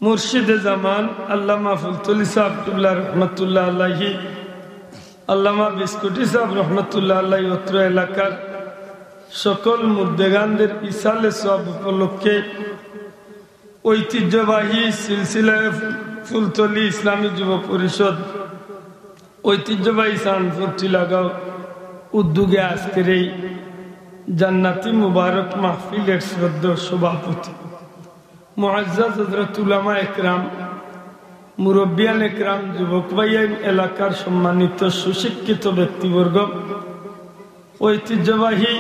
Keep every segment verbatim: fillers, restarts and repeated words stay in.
মুর্শিদে জামান আল্লামা ফুলতলি সাহেব কিবলা রহমতুল্লাহ আলাইহি, আল্লামা বিস্কুটি সাহেব রহমতুল্লাহ আলাইহি অত্র এলাকার সকল মুর্দেগানদের ইসালে সওয়াব উপলক্ষে ঐতিহ্যবাহী সিলসিলায়ে ফুলতলি ইসলামী যুব পরিষদ, ঐতিহ্যবাহী চাঁদপুর টিলাগাঁও উদ্যোগে আজকের এই জান্নাতি মুবারক মাহফিলের শ্রদ্ধেয় সভাপতি মুআজ্জাজ হযরত উলামা একরাম, মুরব্বিয়ান একরাম, যুবক ভাইয়াইন, এলাকার সম্মানিত সুশিক্ষিত ব্যক্তিবর্গ, ঐতিহ্যবাহী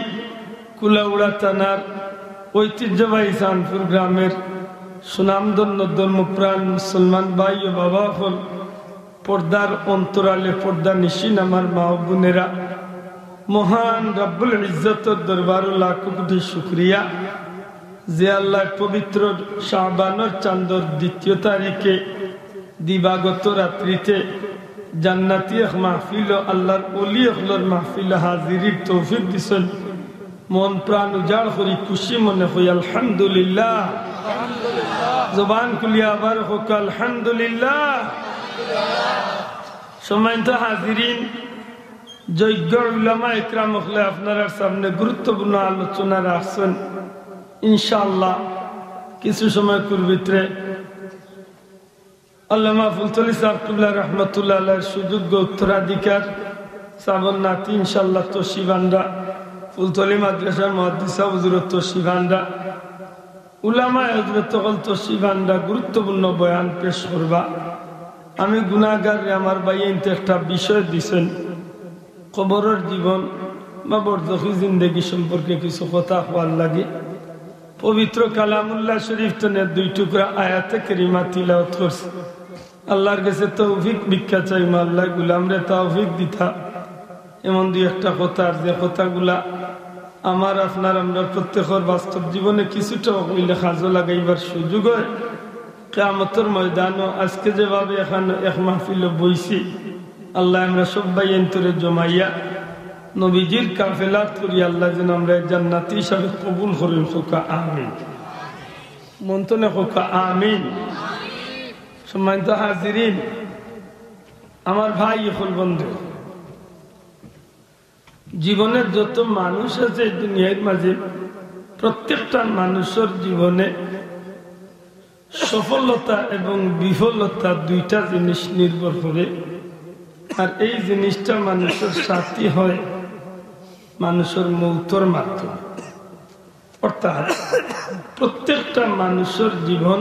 কুলাউড়া থানার ঐতিহ্যবাহী চাঁদপুর গ্রামের সুনামধন্য ধর্মপ্রাণ মুসলমান ভাই ও বাবা অকল, পর্দার অন্তরালে পর্দানিশীন আমার মা ও বোনেরা, মহান রব্বুল ইজ্জতর দরবারো লাখো কোটি শুকরিয়া যে আল্লায় পবিত্র শাবানর চান্দর দ্বিতীয় তারিখে দিবাগত রাত্রিতে জান্নাতি এক মাহফিল ও আল্লাহর ওলি অকলর মাহফিল হাজিরির তৌফিক দিছইন। মন প্রাণ উজাড় করি খুশি মনে কই আলহামদুলিল্লাহ। জবান খুলিয়া আবার কউক্কা আলহামদুলিল্লাহ। সম্মানিত হাজিরিন, যোগ্য উলামা একরাম অকলে আপনারার সামনে গুরুত্বপূর্ণ আলোচনা রাখছইন। ইনশাআল্লাহ কিছু সময় ভিতরে আল্লামা ফুলতলি সাহেব কিবলা রহমতুল্লাহ আলাইহির সুযোগ্য উত্তরাধিকার সাহেবর নাতি ইনশাআল্লাহ তশরিফ আনরা, ফুলতলি মাদ্রাসার মুহাদ্দিস সাহেব হুজুরও তশরিফ আনরা, উলামায়ে হযরত অকল তশরিফ আনরা গুরুত্বপূর্ণ বয়ান পেশ করবা। আমি গুনাহগাররে আমার ভাইয়াইন্তে একটা বিষয় দিছইন, কবরর জীবন বা বরজখি জিন্দেগি সম্পর্কে কিছু কথা কওয়ার লাগি। পবিত্র কালামুল্লাহ শরীফ তনে দুই টুকরা আয়াতে কারিমা তিলাওয়াত করছি। আল্লাহর গেছে তৌফিক ভিক্ষা চাইমু, আল্লায় গুলামরে তৌফিক দিতা। এমন দুই একটা কথা, আর যে কথাগুলা আমার আপনার, আমরার প্রত্যেকর বাস্তব জীবনে কিছুটা অইলে কাজো লাগাইবার সুযোগ অয়। কিয়ামতর ময়দানো আজকে যেভাবে এখান এক মাহফিলো বইছি, আল্লায় আমরা সব ভাইয়াইন্তরে জমাইয়া নবীজির কাফেলাত করি, আল্লায় যেন আমরারে জান্নাতি হিসাবে কবুল করইন, কউক্কা আমিন। মন তনে কউক্কা আমিন। সম্মানিত হাজিরিন, আমার ভাই অকল, বন্ধু, জীবনে যত মানুষ আছে এই দুনিয়ার মাঝে, প্রত্যেকটা মানুষর জীবনে সফলতা এবং বিফলতা দুইটা জিনিস নির্ভর করে। আর এই জিনিসটা মানুষর সাথী হয় মানুষর মৌতর মাধ্যমে। অর্থাৎ প্রত্যেকটা মানুষর জীবন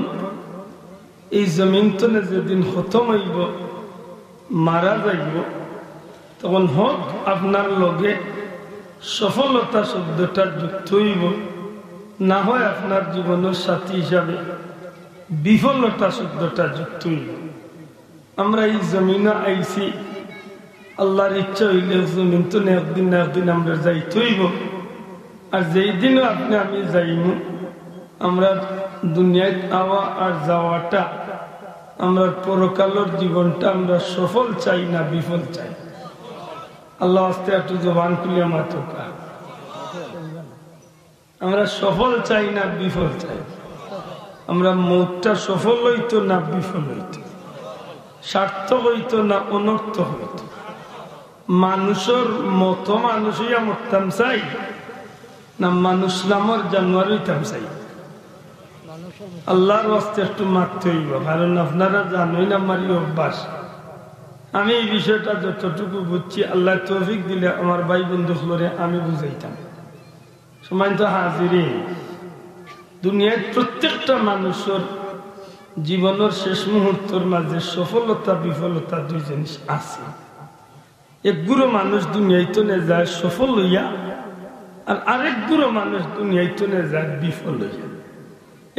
এই জমিন তনে যেদিন খতম অইবো, মারা যাইবো, তখন হক আপনার লগে সফলতা শব্দটা যুক্ত অইবো, না হয় আপনার জীবনর সাথী হিসাবে বিফলতা শব্দটা যুক্ত অইবো। আমরা এই জমিনো আইছি, আল্লাহর ইচ্ছা অইলে জমিন তনে একদিন না একদিন আমরা যাইতে অইবো। আর যেই দিনও আপনে আমি যাইমু, আমরা দুনিয়াত আওয়া আর যাওয়াটা, আমরা পরকালর জীবনটা আমরা সফল চাই না বিফল চাই? আল্লাহ আস্তে একটু জবান খুলিয়া মাতউক্কা। আমরা সফল চাই না বিফল চাই? আমরা মৌতটা সফল অইতো না বিফল অইতো, সার্থক অইতো না অনর্থক অইতো? মানুষর মতো মানুষ অইয়া মরতাম চাই, না মানুষ নামর জানোয়ার অইতাম চাই? আল্লাহর ওয়াস্তে একটু মাততে অইবো, কারণ আপনারা জানইন আমার এই অভ্যাস। আমি এই বিষয়টা যতটুকু বুঝছি, আল্লায় তৌফিক দিলে আমার ভাই বন্ধু অকলরে আমি বুঝাইতাম। সম্মানিত হাজিরিন, দুনিয়ার প্রত্যেকটা মানুষর জীবনর শেষ মুহূর্তর মাঝে সফলতা বিফলতা দুই জিনিস আছে। এক গুরু মানুষ দুনিয়াইত নে যায় সফল অইয়া, আর আরেক গুরু মানুষ দুনিয়াইত নে যায় বিফল অইয়া।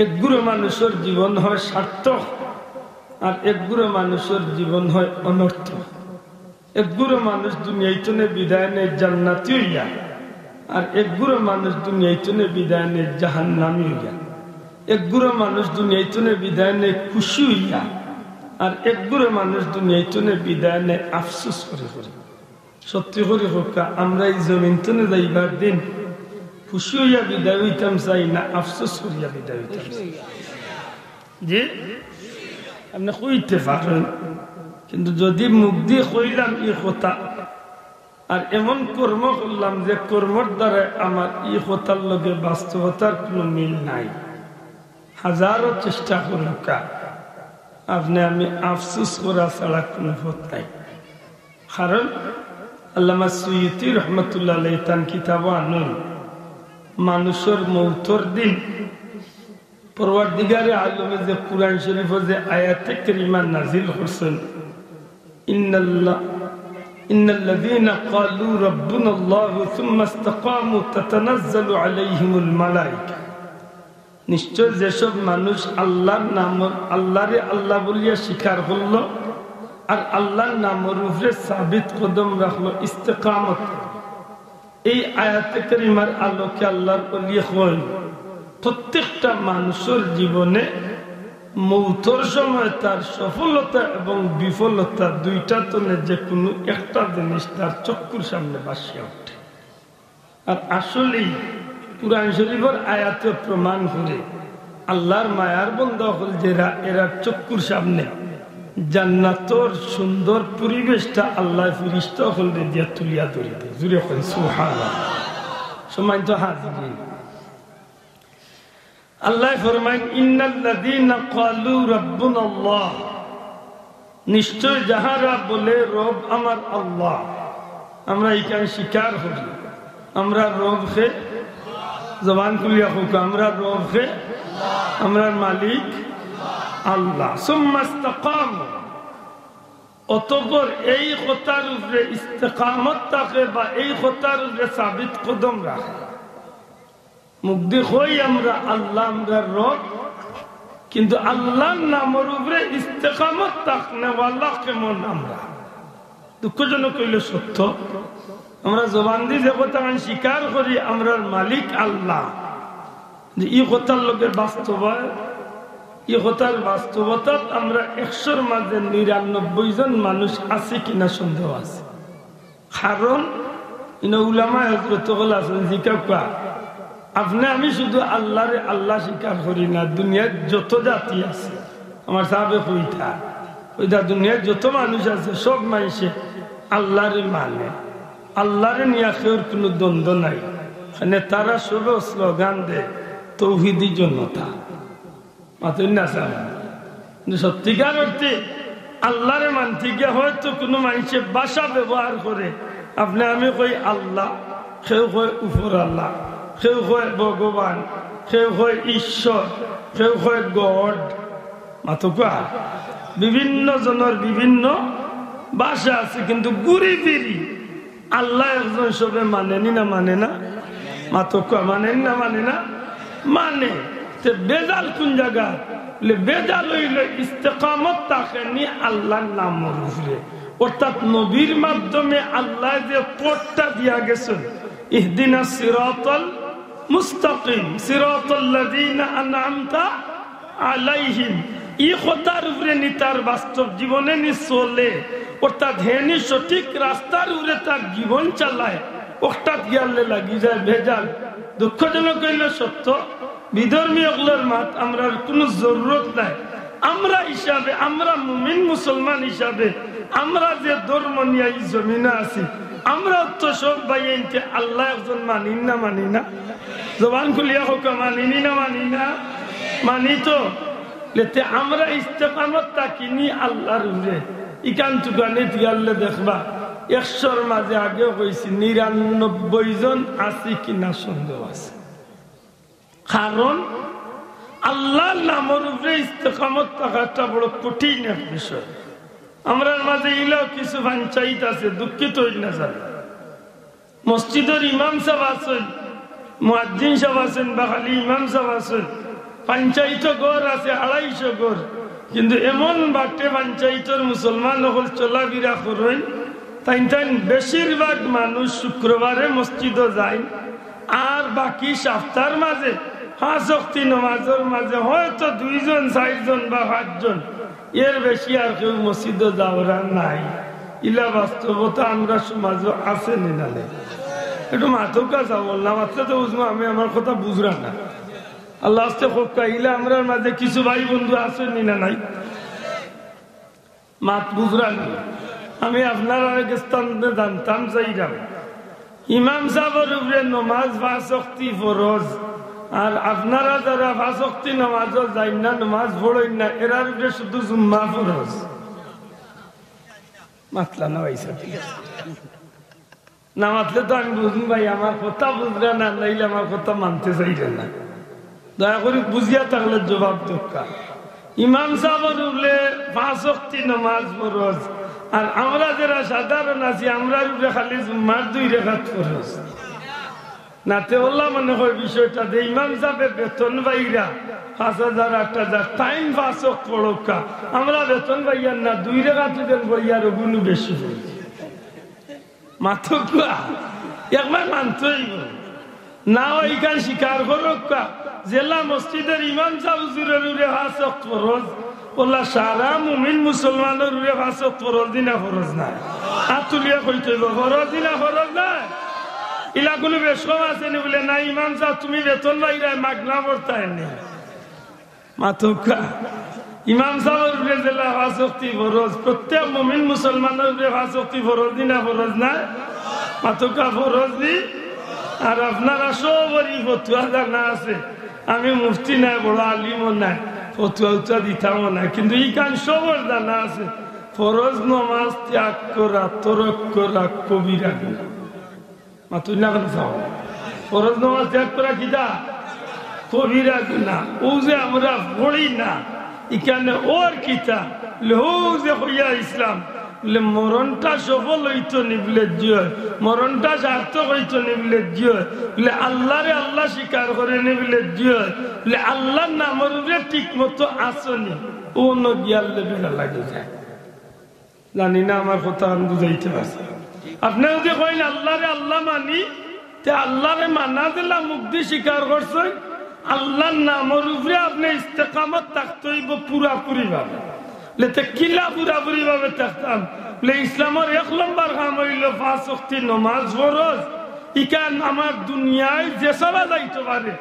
এক গুরু মানুষর জীবন হয় সার্থক, আর এক গুরু মানুষর জীবন হয় অনর্থক। এক গুরু মানুষ দুনিয়াইত নে বিদায় নেয় জান্নাতি অইয়া, আর এক গুরু মানুষ দুনিয়াইত নে বিদায় নেয় জাহান্নামি অইয়া। এক গুরু মানুষ দুনিয়াইত নে বিদায় নেয় খুশি অইয়া, আর এক গুরু মানুষ দুনিয়াইত নে বিদায় নেয় আফসোস করি করি। সত্যি করি কউক্কা, আমরা এই জমিন তনে যাইবার দিন খুশি অইয়া বিদায় অইতাম চাই না আফসোস করিয়া বিদায় অইতাম চাই? জি, আপনে কইতে পারইন, কিন্তু যুদি মুখদি কইলাম ই কথা, আর এমন কর্ম করলাম যে কর্মর দ্বারা আমার ই কথার লগে বাস্তবতার কুনু মিল নাই, হাজারো চেষ্টা করুক্কা, আপনে আমি আফসোস করা ছাড়া কুনু পথ নাই। কারণ আল্লামা সুয়ুতী রহমতুল্লাহ আলাইহি তান কিতাবো আনইন, মানুষর মউতর দিন পরওয়ারদিগারে আলমে যে কুরআন শরীফো যে আয়াতে কারিমা নাজিল করছইন, ইন্নাল্লা-, ইন্নাল্লাযীনা ক্বালু রাব্বুনাল্লাহু সুম্মা ইসতাকামু তাতানাজ্জালু আলাইহিমুল মালাইকা। নিশ্চয় যেসব মানুষ আল্লাহর নাম, আল্লাহরে আল্লাহ বলিয়া স্বীকার করলো আর আল্লাহর নামর উপরে সাবিত কদম রাখলো, ইস্তেকামত, এই আয়াতে কারিমার আলোকে আল্লাহর ওলি কইন, প্রত্যেকটা মানুষর জীবনে মউতর সময় তার সফলতা এবং বিফলতা দুইটা তনে যে কুনু একটা জিনিস তার চক্ষুর সামনে ভাসিয়া উঠে। আর আসলেই কুরআন শরীফর আয়াতে প্রমাণ করে আল্লাহর মায়ার বন্দা অকল যেরা, এরার চক্ষুর সামনে জান্নাতর সুন্দর পরিবেশটা আল্লাহ ফিরিস্তা অকলরে দিয়া তুলিয়া ধরি দেয়। জুরে কইন সুবহানাল্লাহ। সম্মানিত হাজিরিন, আল্লাহ ফরমাইন, ইন্নাল্লাযীনা ক্বালু রাব্বুনাল্লাহ, নিশ্চয় যাহারা বলে রব আমার আল্লাহ, আমরা ইখান স্বীকার করি, আমরা রব কে, জবান খুলিয়া কউক্কা, আমরা রব কে, আমরার মালিক আল্লাহ। সুম্মা ইস্তাকামু, অতঃপর এই কথার উপরে ইস্তেকামত থাকে বা এই কথার উপরে সাবিত কদম রাখে। মুখদি কই আমরা আল্লাহ, আমরার রব, কিন্তু আল্লাহর নামর উপরে ইস্তেকামত থাকনেওয়ালা কেমন আমরা? দুঃখজনক অইলে সত্য, আমরা জবানদি যে কথাখান স্বীকার করি আমরার মালিক আল্লাহ, যে ই কথার লগে বাস্তবায়, ই কথার বাস্তবতাত আমরা একশোর মাঝে নিরানব্বই জন মানুষ আছি কিনা সন্দেহ আছে। কারণ ইনো উলামায়ে হযরত অকল আছইন, জিকাউক্কা, আপনে আমি শুধু আল্লাহরে আল্লাহ স্বীকার করি না, দুনিয়াত যত জাতি আছে, আমার সাবে কইতা, কইতা দুনিয়াত যত মানুষ আছে সব মানষে আল্লাহরে মানে, আল্লাহরে নিয়া কেউর কুনু দ্বন্দ্ব নাই, মানে তারা সবে স্লোগান দেয় তৌহিদি জনতা। মাতইন না সাব। কিন্তু সত্যিকার অর্থে আল্লাহরে মানতে গিয়া হয়তো কুনু মানষে ভাষা ব্যবহার করে, আপনে আমি কই আল্লাহ, কেউ কয় উপর আল্লাহ, কেউ কয় ভগবান, কেউ কয় ঈশ্বর, কেউ কয় গড। মাতউক্কা, বিভিন্ন জনর বিভিন্ন ভাষা আছে, কিন্তু ঘুরি ফিরি আল্লাহ একজন সবে মানে নি না মানে না? মাতউক্কা, মানে নি না মানে না? মানে। তে বেজাল কুন জাগাত? বলে, বেজাল অইলো ইস্তেকামত থাকে নি আল্লাহর নামর উপরে। অর্থাৎ নবীর মাধ্যমে আল্লাহ যে পথটা দিয়া গেছইন, ইহদিনাস সিরাতাল মুস্তাকিম, সিরাতাল্লাযীনা আনআমতা আলাইহিম, ই কথার উপরে নি তার বাস্তব জীবনে নি চলে, অর্থাৎ হে নি সঠিক রাস্তার উপরে তার জীবন চালায়, অটাত গিয়ালে লাগি যায় ভেজাল। দুঃখজনক অইলো সত্য, বিধর্মী অকলর মাত আমরার কুনু জরুরত নাই। আমরা হিসাবে, আমরা মুমিন মুসলমান হিসাবে, আমরা যে ধর্ম নিয়া ই জমিনো আছি, আমরা তো সব ভাইয়াইন্তে আল্লাহ একজন মানি না, মানি না? জবান খুলিয়া কউক্কা, মানি নি না মানি না? মানি তো। তে আমরা ইস্তেকামত থাকি নি আল্লাহর উপরে। ইখান তুকানিত গিয়ালে দেখবা, একশোর মাঝে আগেও কইছি, নিরানব্বই জন আছি কিনা সন্দেহ আছে। কারণ আল্লাহর নামর উপরে ইস্তেকামত থাকাটা বড় কঠিন এক বিষয়। আমরার মাঝে ইলাও কিছু পঞ্চায়েত আছে, দুঃখিত অইন না যারা। মসজিদর ইমাম সাব আছইন, মুয়াজ্জিন সাব আছইন, বা খালি ইমাম সাব আছইন, পঞ্চায়েতো ঘর আছে আড়াইশো ঘর, কিন্তু এমন বাটে পঞ্চায়েতর মুসলমান অকল চলাফিরা করইন, তাইন তাইন বেশিরভাগ মানুষ শুক্রবারে মসজিদো যাইন, আর বাকি সাপ্তার মাঝে পাঁচ ওয়াক্তি নমাজর মাঝে হয়তো দুইজন, চাইরজন বা পাঁচজন, এর বেশি আর কেউ মসজিদো যাওরা নাই। ইলা বাস্তবতা আমরার সমাজো আছে নি না নাই? একটু মাতউক্কা চাও, না মাতলে তো বুঝমু আমি আমার কথা বুঝরা না। আল্লাহ আস্তে কউক্কা, ইলা আমরার মাঝে কিছু ভাই বন্ধু আছইন নি না নাই? মাত বুঝরা নি? আমি আপনারার গেছ থাকি জানতাম চাইরাম, ইমাম সাবর উপরে নমাজ পাঁচ ওয়াক্তি ফরজ, আর আপনারা যারা পাঁচ ওয়াক্তি নমাজো যাইন না, নমাজ পড়ইন না, এরার উপরে শুধু জুম্মা ফরজ। মাতলা না ভাই সাব? না মাতলে তো আমি বুঝমু ভাই, আমার কথা বুঝরা না, নাইলে আমার কথা মানতে চাইরা না। দয়া করি বুঝিয়া থাকলে জবাব দেউক্কা। ইমাম সাবর উপরে পাঁচ ওয়াক্তি নমাজ ফরজ, আর আমরা যারা সাধারণ আছি, আমরার উপরে খালি জুম্মার দুই রেকাত ফরজ। না তে অলা মনে হয় বিষয়টা যে ইমাম সাবে বেতন পাইরা পাঁচ হাজার, আট হাজার, তাইন পাঁচ ওয়াক্ত পড়উক্কা, আমরা বেতন পাইয়ার না, দুই রেকাত যেন পড়িয়ার অগুনু বেশি পড়ি। মাতউক্কা, একবার মানতে অইবো। না অয় ইখান স্বীকার করউক্কা, যেলা মসজিদর ইমাম সাব হুজুরর উপরে পাঁচ ওয়াক্ত ফরজ, অলা সারা মুমিন মুসলমানর উপরে পাঁচ ওয়াক্ত ফরজ নি না ফরজ নায়? আত তুলিয়া কইতে অইবো, ফরজ নি না ফরজ নায়? ইলা কুনু বেশকম আছে নি বুলে, না ইমাম সাব তুমি বেতন পাইরায়, মাগনা পড়তায় নি। মাতউক্কা, ইমাম সাবর উপরে যেলা পাঁচ ওয়াক্তি ফরজ, প্রত্যেক মুমিন মুসলমানর উপরে পাঁচ ওয়াক্তি ফরজ নি না ফরজ নায়? মাতউক্কা, ফরজ নি। আর আপনারা সবরই ফতুয়া জানা আছে, আমি মুফতি নায়, বড় আলিমও নায়, ফতুয়া উতুয়া দিতামও নায়, কিন্তু ইখান সবর জানা আছে, ফরজ নমাজ ত্যাগ করা, তরক করা কবিরা গুনাহ। মাতুন না কেনে চাও? ফরজ নমাজ ত্যাগ করা কিতা? কবিরা গুনাহ। অউ যে আমরা পড়ি না, ইখানে অর কিতা? বুলে, অউ যে কইয়া ইসলাম, বুলে, মরণটা সফল অইতো নি বুলে জি অয়, মরণটা সার্থক অইতো নি বুলে জি অয়, বুলে, আল্লারে আল্লা স্বীকার করে নি বুলে জি অয়, বুলে, আল্লার নামর উপরে ঠিক মতো আছো নি, অনো গিয়া আল্লা বেড়া লাগি যায়। জানি না আমার কথা আমি বুঝাইতে পারছি। আপনে যদি কইন আল্লারে আল্লা মানি, তে আল্লারে মানা যেলা মুখদি স্বীকার করছইন, আল্লার নামর উপরে আপনে ইস্তেকামত থাকতে অইবো পুরাপুরি ভাবে। বুলে তে কিলা পুরাপুরি ভাবে থাকতাম? বুলে ইসলামর এক নম্বর কাম অইলো পাঁচ ওয়াক্তি নমাজ ফরজ। ইখান আমার দুনিয়ায় যে সবা যাইতো পারে,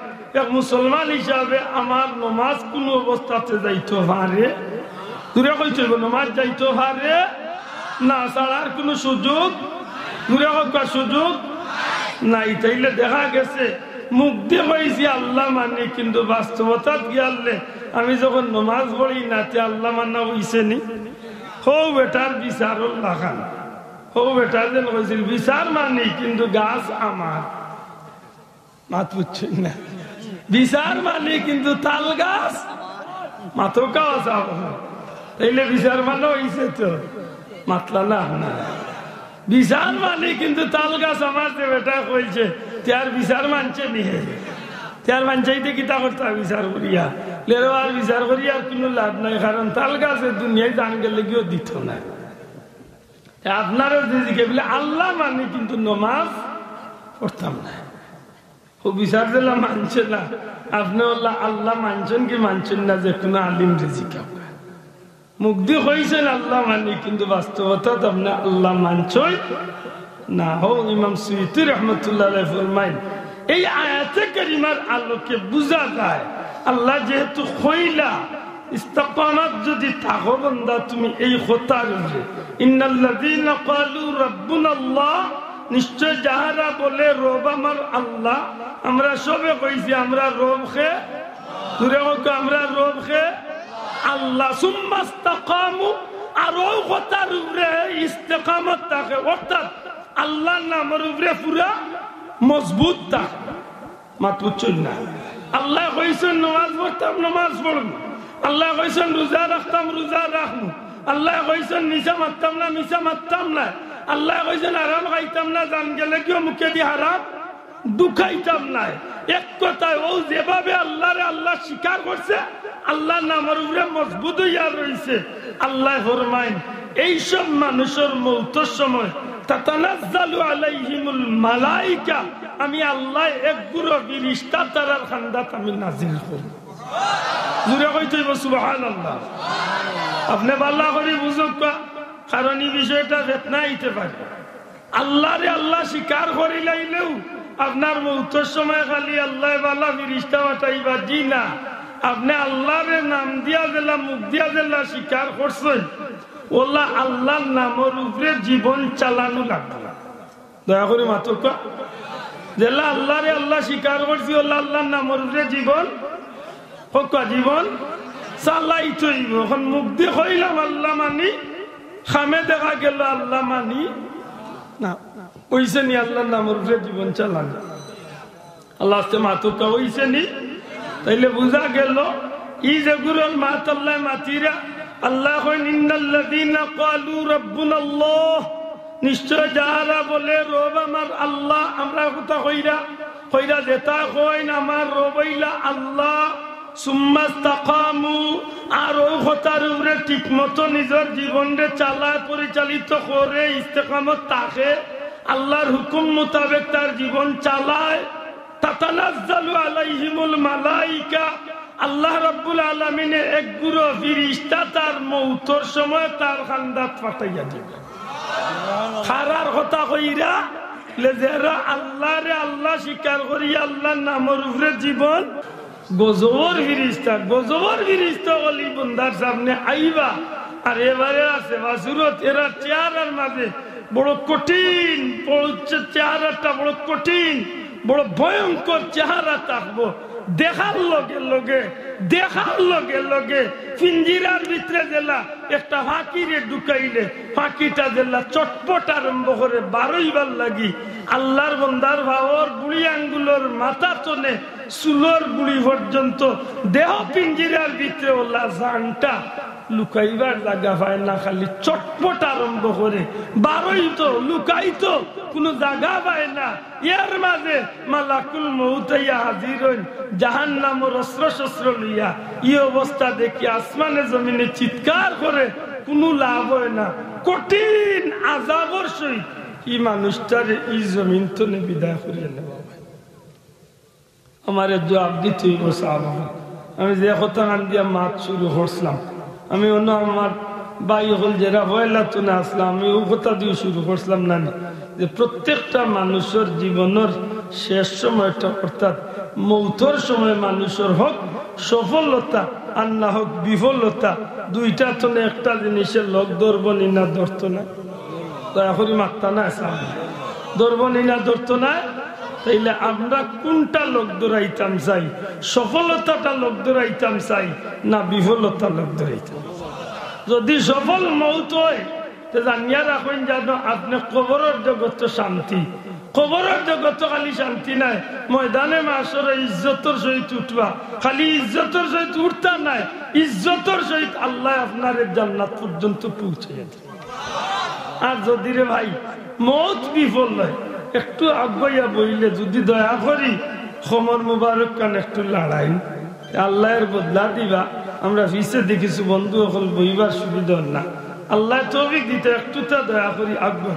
এক মুসলমান হিসাবে আমার নমাজ কুনু অবস্থাতে যাইতো পারে? জুরে কইতে অইবো, নমাজ যাইতো পারে না, ছাড়ার কুনু সুযোগ, জুরে কউক্কা সুযোগ নাই। তাইলে দেখা গেছে মুখদি কইছি আল্লা মানি, কিন্তু বাস্তবতাত গিয়ালে আমি যখন নমাজ পড়ি না, তে আল্লা মানা অইছে নি? হউ বেটার বিচারর লাখান। হউ বেটায় যেন কইছিল, বিচার মানি কিন্তু গাছ আমার। মাত বুঝছইন না? বিচার মানি কিন্তু তাল গাছ। মাতউক্কা চাও। তাইলে বিচার মানা অইছে তো? মাতলা না, না। বিচার মানি কিন্তু তাল গাছ আমার, যে বেটায় কইছে, তে আর বিচার মানছে নি হে? তে আর মানছে নি তে কিতা করতা বিচার করিয়া? লেরো আর বিচার করিয়া আর কুনু লাভ নাই, কারণ তাল গাছে দুনিয়ায় জান গেলেগিও দিতো নায়। তে আপনারে যে জিকাইবো বুলে আল্লা মানি কিন্তু নমাজ পড়তাম নায়। অউ বিচার যেলা মানছে না, আপনে অলা আল্লা মানছইন কি মানছইন না, যে কুনু আলিমরে জিকাউক্কা। মুখদি কইছইন আল্লা মানি, কিন্তু বাস্তবতাত আপনে আল্লা মানছইন না। হউ ইমাম সুয়ুতী রহমতুল্লাহ আলাইহি ফরমাইন, এই আয়াতে কারিমার আলোকে বুঝা যায়, আল্লায় যেহেতু কইলা, ইস্তেকামত যদি থাকো বান্দা তুমি এই কথার উপরে, ইন্নাল্লাযীনা ক্বালু রাব্বুনাল্লাহ, নিশ্চয় যাহারা বলে রব আমার আল্লা, আমরা সবে কইছি আমরা রব কে? জুরে কউক্কা, আমরা রব কে? আল্লা। সুম্মাস্তাকামু, আর অউ কথার উপরে ইস্তেকামত থাকে, অর্থাৎ আল্লার নামর উপরে পুরা মজবুত থাকে। মাত বুঝছইন না? আল্লায় কইছইন নমাজ পড়তাম, নমাজ পড়মু। আল্লায় কইছইন রুজা রাখতাম, রুজা রাখমু। আল্লায় কইছইন মিছা মাততাম না, মিছা মাততাম নায়। আল্লায় কইছইন হারাম খাইতাম না, জান গেলেগিও মুখেদি হারাম ঢুকাইতাম নায়। এক কথায়, অউ যেভাবে আল্লারে আল্লা স্বীকার করছে, আল্লার নামর উপরে মজবুত অইয়া রইছে, আল্লায় ফরমাইন, এইসব মানুষর মউতর সময় তাতানাজ্জালু আলাইহিমুল মালাইকা, আমি আল্লায় এক গুরু ফিরিস্তা তারার কান্দাত আমি নাজিল করি। জুরে কইতে অইবো সুবহানাল্লাহ। আপনে ভালা করি বুঝউক্কা, কারণ ই বিষয়টা ফিতনা আইতে পারে। আল্লারে আল্লা স্বীকার করিলাইলেউ আপনার মউতর সময় খালি আল্লায় বালা ফিরিস্তা পাঠাইবা? জি না। আপনে আল্লারে নাম দিয়া যেলা, মুখ দিয়া যেলা স্বীকার করছইন, অলা আল্লার নামর উপরে জীবন চালানো লাগবো। দয়া করি মাতউক্কা। যেলা আল্লারে আল্লা স্বীকার করছি, অলা আল্লার নামর উপরে জীবন, কউক্কা, জীবন চালাইতে অইবো। অখন মুখ দি কইলাম আল্লা মানি, কামে দেখা গেল আল্লা মানি না। অইছে নি আল্লার নামর উপরে জীবন চালানি? আল্লা আস্তে মাতউক্কা, অইছে নি? তাইলে বুঝা গেল, ই যেগুরর মাত আল্লায় মাতিরা, আল্লায় কইন, "ইন্নাল্লাযীনা ক্বালু রাব্বুনাল্লাহ", নিশ্চয় যাহারা বলে, "রব আমার আল্লা", আমরা কথা কইরা, কইরা যেতা কইন, "আমার রব অইলা আল্লা", সুম্মাস্তাকামু, আর অউ কথার উপরে ঠিকমতো নিজর জীবনরে চালায়, পরিচালিত করে, ইস্তেকামত থাকে, আল্লার হুকুম মোতাবেক তার জীবন চালায়, তাতানাজ্জালু আলাইহিমুল মালাইকা, আল্লা রাব্বুল আলামিনে এক গুরু ফিরিস্তা তার মউতর সময় তার কান্দাত পাঠাইয়া দিবা। কারার কথা কইরা, লে যেরা আল্লারে আল্লা স্বীকার করি, আল্লার নামর উপরে জীবন, গজবর ফিরিস্তা, গজবর ফিরিস্তা অলি বন্দার সামনে আইবা। আর এবারে আছে বাসুরত, এরা চেহারার মাঝে বড় কঠিন, বড় চে-, চেহারাটা বড় কঠিন, বড় ভয়ঙ্কর চেহারা থাকবো। দেখার লগে লগে, দেখার লগে লগে পিঞ্জিরার ভিতরে যেলা একটা ফাঁকিরে ঢুকাইলে, ফাঁকিটা যেলা চটপট আরম্ভ করে বারইবার লাগি, আল্লার বন্দার পাওর গুড়ি আঙ্গুলর মাথা তনে চুলর গুড়ি পর্যন্ত দেহ পিঞ্জিরার ভিতরে অলা জানটা লুকাইবার জাগা পায় না, খালি চটপট আরম্ভ করে বারইতো, লুকাইতো, কুনু জাগা পায় না। এর মাঝে মালাকুল মউত আইয়া হাজির অইন, জাহান্নামর অস্ত্র-শস্ত্র লইয়া। ই অবস্থা দেখি আসমানে জমিনে চিৎকার করে, কুনু লাভ অয় না, কঠিন আজাবর সহিত ই মানুষটারে ই জমিন তনে বিদায় করিয়া নেওয়া অয়। আমারে জবাব দিতে অইবো, সাহাবা। আমি যে কথা কান দিয়া মাত শুরু করছিলাম, আমি অন্য আমার ভাই অকল যেরা পয়লা তনে আসলাম, আমি অউ কথা দিয়াউ শুরু করছিলাম না নি, যে প্রত্যেকটা মানুষর জীবনর শেষ সময়টা, অর্থাৎ মউতর সময় মানুষর হক সফলতা আর না হক বিফলতা, দুইটা তনে একটা জিনিসে লগ ধরবো নি না ধরতো না? দয়া করি মাততা না, সামনে ধরবো নি না ধরতো না? তাইলে আমরা কুনটা লগ ধরাইতাম চাই? সফলতাটা লগ ধরাইতাম চাই না বিফলতা লগ ধরাইতাম? যদি সফল মউত অয়, তে জানিয়া রাখইন যেন আপনে কবরর জগত তো শান্তি, কবরর জগত তো খালি শান্তি নায়, ময়দানে মাশরে ইজ্জতর সহিত উঠবা, খালি ইজ্জতর সহিত উঠতা নায়, ইজ্জতর সহিত আল্লায় আপনারে জান্নাত পর্যন্ত পৌঁছাইয়া দিবা। আর যদি রে ভাই মউত বিফল অয়, একটু আগুয়াইয়া বইলে যদি দয়া করি কমর মুবারক খান একটু লাড়াইন, আল্লায় এর বদলা দিবা। আমরা পিছেদি কিছু বন্ধু অকল বইবার সুবিধা অর না, আল্লায় তৌফিক দিতা, একটু তা দয়া করি আগুয়াইন।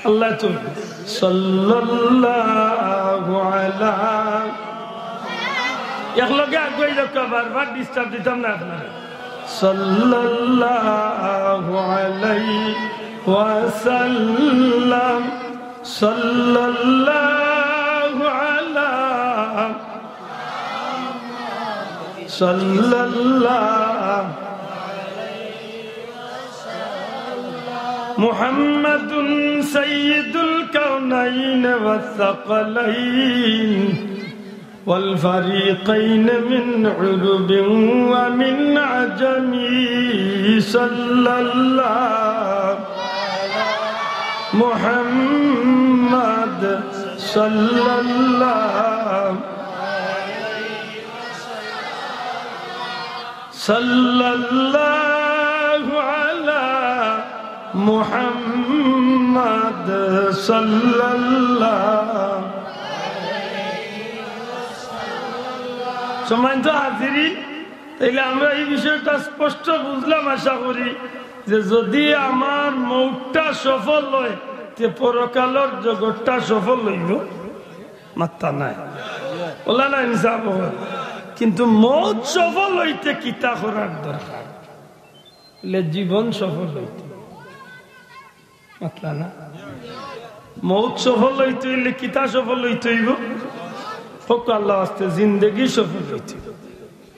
আল্লায় তৌফিক। সাল্লাল্লাহু আলা, একলগে আগুয়াই যাউক্কা, বারবার disturb দিতাম না আপনারে। সাল্লাল্লাহু আলাইহি ওয়াসাল্লাম, সাল্লাল্লাহু আলা, সাল্লাল্লাহু, মুহাম্মাদুন সাইয়্যিদুল কাওনাইন ওয়াস সাকালাইন। والفريقين من عرب ومن عجم. صلى الله محمد، صلى الله، صلى الله على محمد، صلى الله. সম্মানিত হাজিরিন, তাইলে আমরা এই বিষয়টা স্পষ্ট বুঝলাম, আশা করি, যে যদি আমার মউতটা সফল অয়, তে পরকালর জগতটা সফল অইবো। মাত্তা নাই, অলা না ইনসাফ অয়। কিন্তু মউত সফল অইতে কিতা করার দরকার? বলে জীবন সফল অইতে। মাতলা না? মউত সফল অইতে অইলে কিতা সফল অইতে অইবো? কউক্কা আল্লার ওয়াস্তে, জিন্দেগি সফল অইতে অইবো।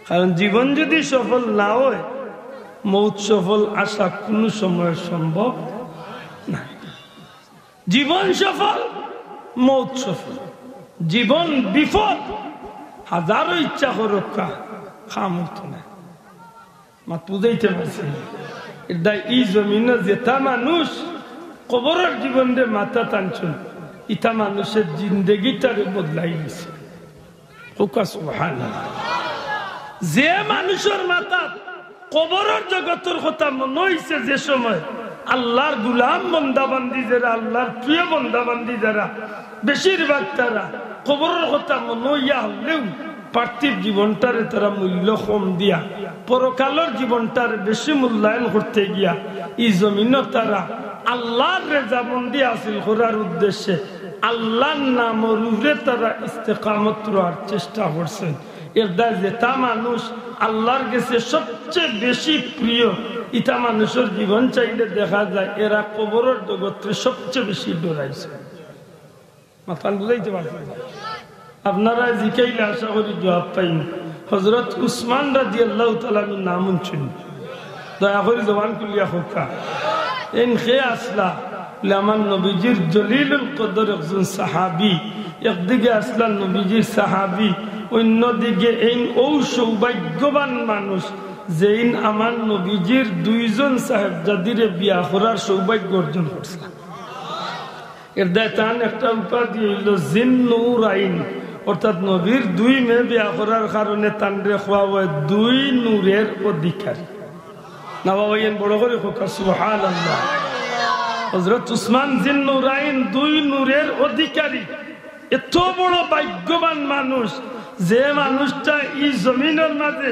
কারণ জীবন যুদি সফল না অয়, মউত সফল আশা কুনু সময় সম্ভব নায়। জীবন সফল, মউত সফল। জীবন বিফল, হাজারো ইচ্ছা করউক্কা, কাম অইতো নায়। মাত বুঝাইতে পারছি নি? এরদায় ই জমিনো যেতা মানুষ কবরর জীবনরে মাথাত আনছইন, ইতা মানুষর জিন্দেগিটারে বদলাই দিছে। কউক্কা সুবহানাল্লাহ। যে মানুষর মাথাত কবরর জগতর কথা মনো অইছে, যে সময় আল্লার গুলাম বন্দাবান্দি যেরা, আল্লার প্রিয় বন্দাবান্দি যেরা, বেশিরভাগ তারা কবরর কথা মনো অইয়া হারলেউ পার্থিব জীবনটারে তারা মূল্য কম দিয়া পরকালর জীবনটারে বেশি মূল্যায়ন করতে গিয়া ই জমিনো তারা আল্লার রেজামন্দি হাসিল করার উদ্দেশ্যে আল্লার নামর উপরে তারা ইস্তেকামত রওয়ার চেষ্টা করছইন। এরদায় যেতা মানুষ আল্লার গেছে সবচে বেশি প্রিয়, ইতা মানুষর জীবন চাইলে দেখা যায় এরা কবরর জগতরে সবচে বেশি ডরাইছে। মাতখান বুঝাইতে পারছি নি? আপনারায় জিকাইলে আশা করি জুয়াব পাইন। হজরত উসমান রাদিয়াল্লাহু তাআলা আনহুর নাম হুনছইন নি? দয়া করি জবান খুলিয়া কউক্কা। এইন কে আছলা? বলে, আমার নবীজির জলিলুল কদর একজন সাহাবী। একদিকে আছলা নবীজির সাহাবী, অইন্যদিকে এইন অউ সৌভাগ্যবান মানুষ, যেইন আমার নবীজির দুইজন সাহেবজাদিরে বিয়া করার সৌভাগ্য অর্জন করছলা। এরদায় তান একটা উপাধি অইলো জিন্নুরাইন, অর্থাৎ নবীর দুই মেয়ে বিয়া করার কারণে তানরে কওয়া অয় দুই নূরের অধিকারী। না বাবা, এইন বড় করি কউক্কা সুবহানাল্লাহ। হজরত উসমান জিন্নুরাইন দুই নূরের অধিকারী। এত বড় ভাগ্যবান মানুষ, যে মানুষটা ই জমিনর মাঝে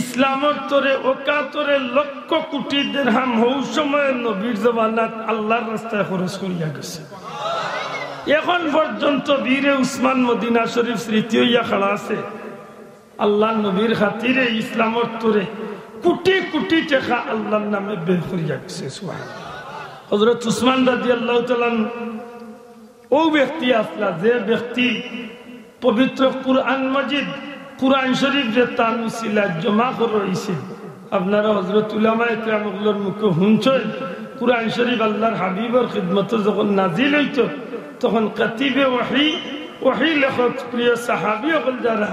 ইসলামর তরে অকাতরে লক্ষ কোটি দেরহাম হউ সময় নবীর জমানাত আল্লার রাস্তায় খরচ করিয়া গেছে। এখন পর্যন্ত বীরে উসমান মদিনা শরীফ স্মৃতি অইয়া খাড়া আছে। আল্লার নবীর খাতিরে ইসলামর তরে কোটি কোটি টেকা আল্লার নামে ব্যয় করিয়া গেছে। সুবহানাল্লাহ। হজরত উসমান রাদিয়াল্লাহু তাআলা আনহু অউ ব্যক্তি আছলা, যে ব্যক্তি পবিত্র কুরআন মজিদ, কুরআন শরীফরে তান উসিলায় জমা করা অইছে। আপনারা হজরত উলামায়ে কেরাম অকলর মুখে হুনছইন, কুরআন শরীফ আল্লার হাবিবর খিদমতো যখন নাজিল অইতো, তখন কাতিবে ওহী, ওহী লেখক, প্রিয় সাহাবী অকল যারা,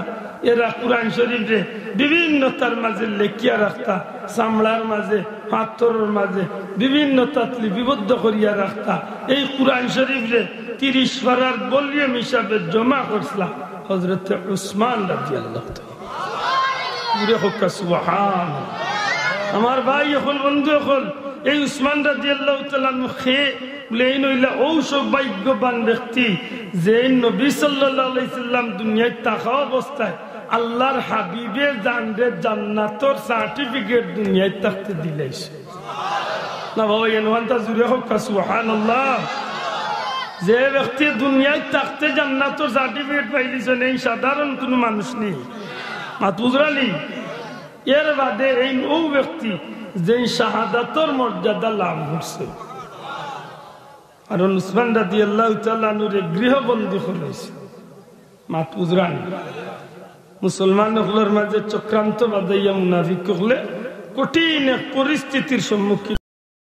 এরা কুরআন শরীফরে বিভিন্নতার মাঝে লেখিয়া রাখতা, চামড়ার মাঝে, পাথরর মাঝে বিভিন্নতাত লিপিবদ্ধ করিয়া রাখতা। এই কুরআন শরীফরে তিরিশ পারার ভলিউম হিসাবে জমা করছলা হজরতে উসমান রাদিয়াল্লাহু তাআলা। জুরে কউক্কা সুবহান। আমার ভাই অকল, বন্ধু অকল, এই উসমান রাদিয়াল্লাহু তাআলা আনহু কে? বলে, এইন অইলা অউ সৌভাগ্যবান ব্যক্তি, যেইন নবী সাল্লাল্লাহু আলাইহি সাল্লাম দুনিয়াত থাকা অবস্থায় আল্লার হাবিবে জানরে জান্নাতর সার্টিফিকেট দুনিয়াত থাকতে দিলাইছে। না বাবা, এইন অখানতা জুরে কউক্কা সুবহানাল্লাহ। যে ব্যক্তি দুনিয়াত থাকতে জান্নাতর সার্টিফিকেট পাইলিছইন, এইন সাধারণ কুনু মানুষ নি। মাত বুঝরা নি? এর বাদে এইন অউ ব্যক্তি যেইন শাহাদাতর মর্যাদা লাভ করছে। কারণ উসমান রাদিয়াল্লাহু তাআলা আনহুরে গৃহবন্দী করা অইছে। মাত বুঝরা নি? মুসলমান অকলর মাঝে চক্রান্ত বাধাইয়া মুনাফিক অকলে কঠিন এক পরিস্থিতির সম্মুখীন